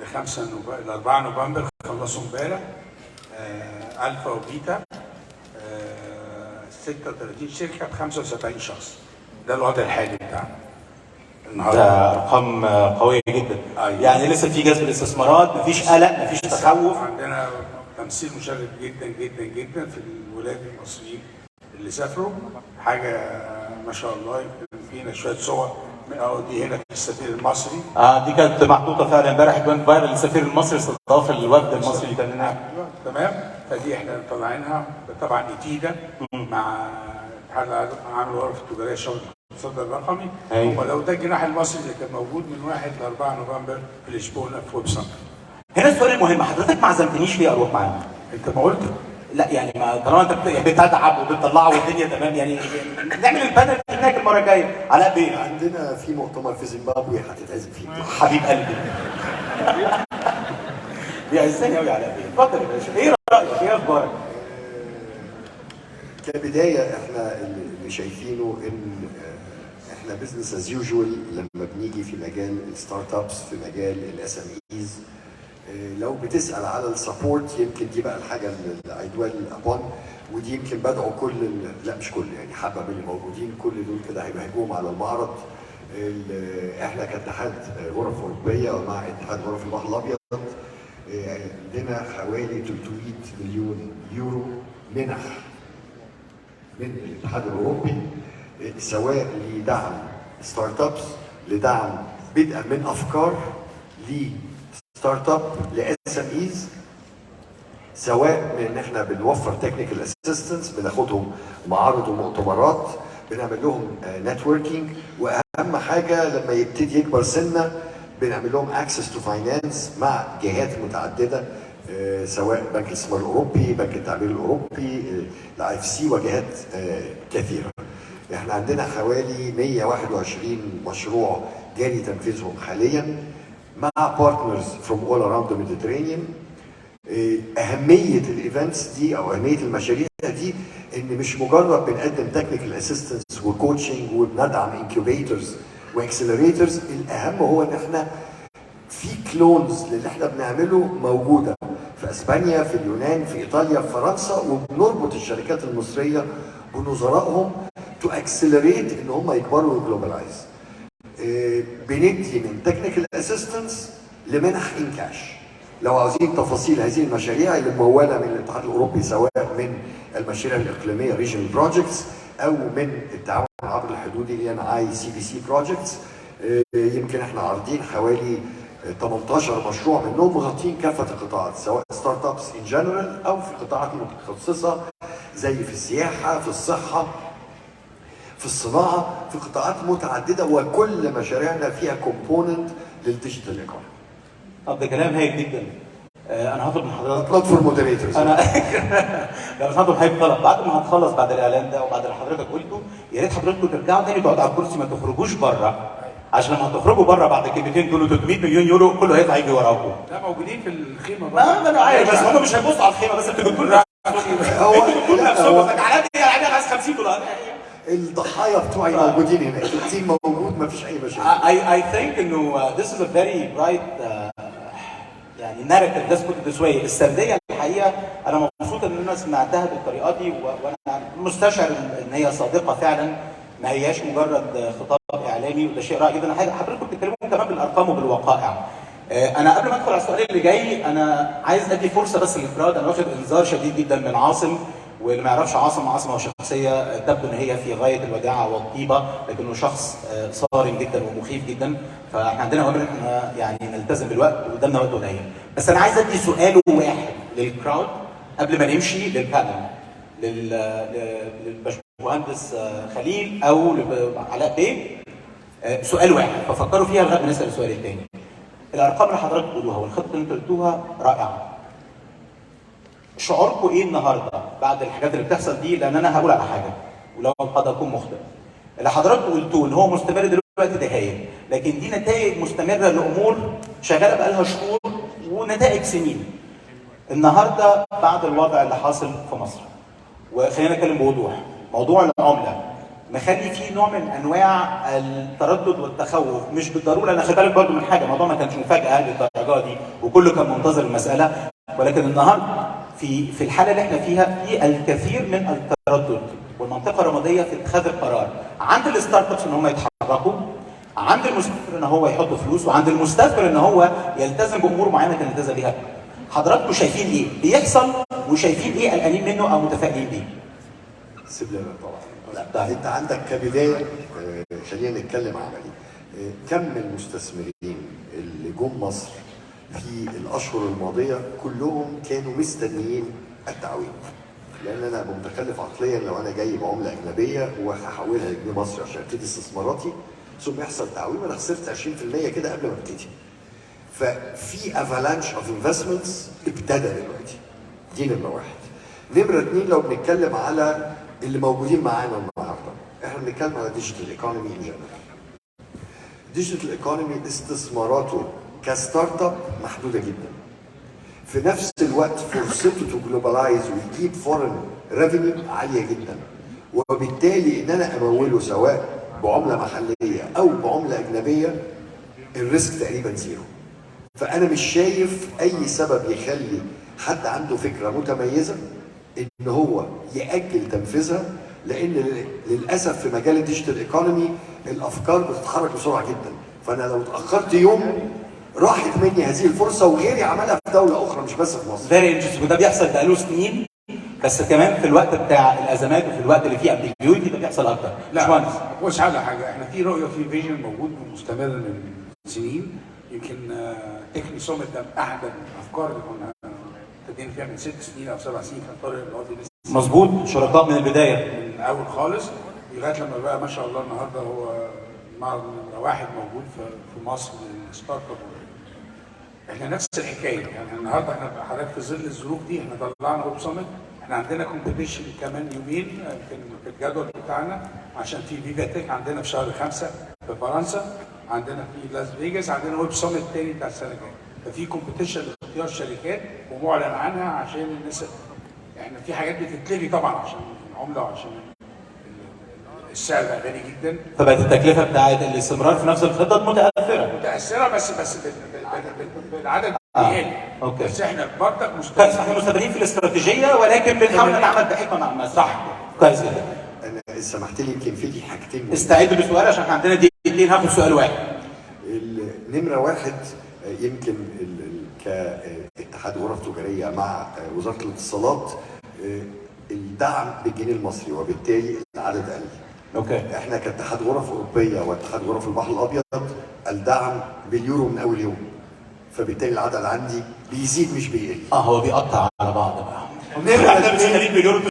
ل 5 نوفمبر، ل 4 نوفمبر، خلصوا امبارح alpha و beta، 36 شركة ب 75 شخص. ده الوضع الحالي بتاعنا النهارده. ده ارقام قوية جدا. أيوة. يعني لسه في جذب الاستثمارات، مفيش قلق، مفيش تخوف. عندنا تمثيل مشرف جدا جدا جدا في الولاد المصريين اللي سافروا، حاجة ما شاء الله. يمكن فينا شوية صور دي هنا في السفير المصري. اه، دي كانت محطوطة فعلا امبارح، كانت viral، السفير المصري استضاف الوفد المصري اللي كان هناك. أيوة، تمام. فدي احنا مطلعينها طبعا ITIDA مع اتحاد عام الغرف التجارية شبكة الاقتصاد الرقمي. ولو ده الجناح المصري اللي كان موجود من 1 ل 4 نوفمبر في لشبونه في Web Summit. هنا السؤال المهم، حضرتك ما عزمتنيش ليه اروح معاهم؟ انت ما قلت. لا، يعني ما طالما انت بتدعم وبتطلعه والدنيا تمام، يعني نعمل ال panel هناك المرة الجاية. علاء بيه. عندنا في مؤتمر في زيمبابوي هتتعزم فيه. حبيب قلبي، بيعزني قوي علاء بيه. اتفضل يا باشا، ايه رايك؟ ايه اخبارك؟ كبداية احنا اللي شايفينه ان احنا business as usual لما بنيجي في مجال ال startups، في مجال ال SMEs. لو بتسال على ال support، يمكن دي بقى الحاجة اللي I dwell upon، ودي يمكن بدعو كل لا مش كل، يعني حبه من اللي موجودين، كل دول كده هيبقى هجوم على المعرض. احنا كاتحاد غرف اوروبية ومع اتحاد غرف البحر الابيض عندنا حوالي 300 مليون يورو منح من الاتحاد الاوروبي، سواء لدعم startups، لدعم بدءا من افكار ل startup ل SMEs، سواء من ان احنا بنوفر technical assistance، بناخدهم معارض ومؤتمرات، بنعمل لهم networking، واهم حاجة لما يبتدي يكبر سنة بنعمل لهم access to finance مع جهات متعدده، سواء بنك الاستثمار الاوروبي، بنك التعمير الاوروبي، ال IFC، وجهات كثيرة. احنا عندنا حوالي 121 مشروع جاري تنفيذهم حاليا مع partners from all around the Mediterranean. اهمية ال events دي او اهمية المشاريع دي ان مش مجرد بنقدم technical assistance و coaching وبندعم incubators و accelerators، الاهم هو ان احنا في clones للي احنا بنعمله موجودة في اسبانيا، في اليونان، في ايطاليا، في فرنسا، وبنربط الشركات المصرية بنظرائهم to accelerate ان هم يكبروا و globalize. بندي من technical assistance لمنح in cash. لو عاوزين تفاصيل هذه المشاريع اللي مموله من الاتحاد الاوروبي، سواء من المشاريع الاقليمية regional projects او من التعاون عبر الحدودي ENI CBC projects، يمكن احنا عارضين حوالي 18 مشروع منهم مغطين كافة القطاعات، سواء startups in general او في قطاعات متخصصة زي في السياحه، في الصحه، في الصناعه، في قطاعات متعدده، وكل مشاريعنا فيها component لل digital economy. طب ده كلام هايل جدا. انا هطلب من حضرتك not for moderators. انا لا، بس هطلب حضرتك طلب. بعد ما هتخلص، بعد الاعلان ده وبعد اللي حضرتك قلته، يا ريت حضراتكم ترجعوا تاني تقعدوا على الكرسي، ما تخرجوش بره، عشان لما هتخرجوا بره بعد كلمتين دول 300 مليون يورو كله هيطلع يجي وراكم. لا، موجودين في الخيمة. ما انا عارف، بس هم مش هيبصوا على الخيمه، بس انتوا بتقولوا هو انتوا بتقولوا لا، نفسكم تعالى لي، انا عايز 50 دولار. الضحايا بتوعي موجودين هناك، ال team موجود، ما فيش اي مشاكل. I think انه this is a very bright يعني narrative، let's put it this way. السردية الحقيقة انا مبسوط ان انا سمعتها بالطريقة دي، وانا مستشعر ان هي صادقة فعلا، ما هياش مجرد خطاب اعلامي، وده شيء رائع جدا. حضراتكم بتتكلموا كمان بالارقام وبالوقائع. انا قبل ما ادخل على السؤال اللي جاي انا عايز ادي فرصة بس لل crowd. انا واخد انذار شديد جدا من عاصم، واللي ما يعرفش عاصم، عاصم هو شخصية تبدو ان هي في غاية الوداعه والطيبه، لكنه شخص صارم جدا ومخيف جدا. فاحنا عندنا اوامر ان احنا يعني نلتزم بالوقت، وقدامنا وقت قليل. بس انا عايز ادي سؤال واحد لل crowd قبل ما نمشي لل panel، للباشمهندس خليل او علاء بيه. سؤال واحد ففكروا فيها لغاية ما نسال السؤال الثاني. الارقام اللي حضرتك بتقولوها والخطه اللي انتوا قلتوها رائعة. شعوركم ايه النهارده بعد الحاجات اللي بتحصل دي؟ لان انا هقول على حاجة ولو قد اكون مخطئ. اللي حضراتكم قلتوه ان هو مستمر دلوقتي ده هايل، لكن دي نتائج مستمرة لامور شغالة بقالها شهور ونتائج سنين. النهارده بعد الوضع اللي حاصل في مصر، وخلينا نتكلم بوضوح، موضوع العملة مخلي فيه نوع من انواع التردد والتخوف. مش بالضرورة، انا خلي بالك برضو من حاجة، الموضوع ما كانش مفاجاة للدرجة دي وكله كان منتظر المسالة، ولكن النهارده في الحالة اللي احنا فيها في الكثير من التردد والمنطقة الرمادية في اتخاذ القرار عند ال startups ان هم يتحركوا، عند المستثمر ان هو يحط فلوس، وعند المستثمر ان هو يلتزم بامور معينة كان يلتزم بيها. حضراتكم شايفين ايه بيحصل وشايفين ايه قلقانين منه او متفائلين بيه؟ سيب لي أنا طبعا. لا، طيب. انت عندك كبداية، خلينا نتكلم عملي. كم المستثمرين اللي جم مصر في الاشهر الماضية كلهم كانوا مستنيين التعويم، لان انا أبقى متخلف عقليا لو انا جاي بعمله اجنبية وهحولها لجنيه مصري عشان ابتدي استثماراتي ثم يحصل تعويم، انا خسرت 20% كده قبل ما ابتدي. ففي avalanche of investments ابتدى دلوقتي. دي نمره واحد. نمره اتنين، لو بنتكلم على اللي موجودين معانا النهارده، احنا بنتكلم على digital economy in general. digital economy استثماراته ك startup محدودة جدا. في نفس الوقت فرصته to globalize ويجيب foreign revenue عالية جدا، وبالتالي ان انا اموله سواء بعمله محليه او بعمله اجنبية ال risk تقريبا zero. فانا مش شايف اي سبب يخلي حد عنده فكرة متميزة ان هو ياجل تنفيذها، لان للاسف في مجال ال digital economy الافكار بتتحرك بسرعة جدا، فانا لو اتاخرت يوم راحت مني هذه الفرصة وغيري عملها في دولة اخرى مش بس في مصر. very interesting، وده بيحصل بقاله سنين، بس كمان في الوقت بتاع الازمات وفي الوقت اللي فيه ambiguity ده بيحصل اكتر. لا باشمهندس. بص على حاجة، احنا في رؤية، في vision موجود مستمر من سنين. يمكن Techne Summit ده من احد الافكار اللي كنا ابتدينا فيها من 6 سنين او 7 سنين، كان طارق القاضي لسه مظبوط، شركاء من البداية. من الاول خالص لغاية لما بقى ما شاء الله النهارده هو معرض نمره واحد موجود في مصر لل startup. احنا نفس الحكاية، يعني النهارده احنا حضرتك في ظل الظروف دي احنا طلعنا Web Summit، احنا عندنا competition كمان يومين يمكن في الجدول بتاعنا، عشان في VivaTech عندنا في شهر 5 في فرنسا، عندنا في لاس فيجاس، عندنا Web Summit تاني بتاع السنة الجاية. ففي competition لاختيار شركات ومعلن عنها عشان الناس. احنا في حاجات بتتلغي طبعا عشان العملة وعشان السعر بقى غالي جدا. فبقت التكلفة بتاعت الاستمرار في نفس الخطط متاثرة. متاثرة بس بالعدد بيقل. بس احنا برضك كويس. مستمرين. احنا مستمرين في الاستراتيجية ولكن بنحاول نتعامل بحكمه مع المسألة. صح، كويس جدا. انا إذا سمحت لي يمكن في حاجتين مهمين. استعدوا بسؤال عشان احنا عندنا دقيقتين، هاخد سؤال واحد. نمرة واحد، يمكن كاتحاد غرف تجارية مع وزارة الاتصالات، الدعم بالجنيه المصري وبالتالي العدد قل. احنا كاتحاد غرف أوروبية واتحاد غرف البحر الأبيض الدعم باليورو من أول يوم، فبالتالي العدد عندي بيزيد مش بيقل. اه، هو بيقطع على بعض بقى. نمرة احنا مش شغالين باليورو.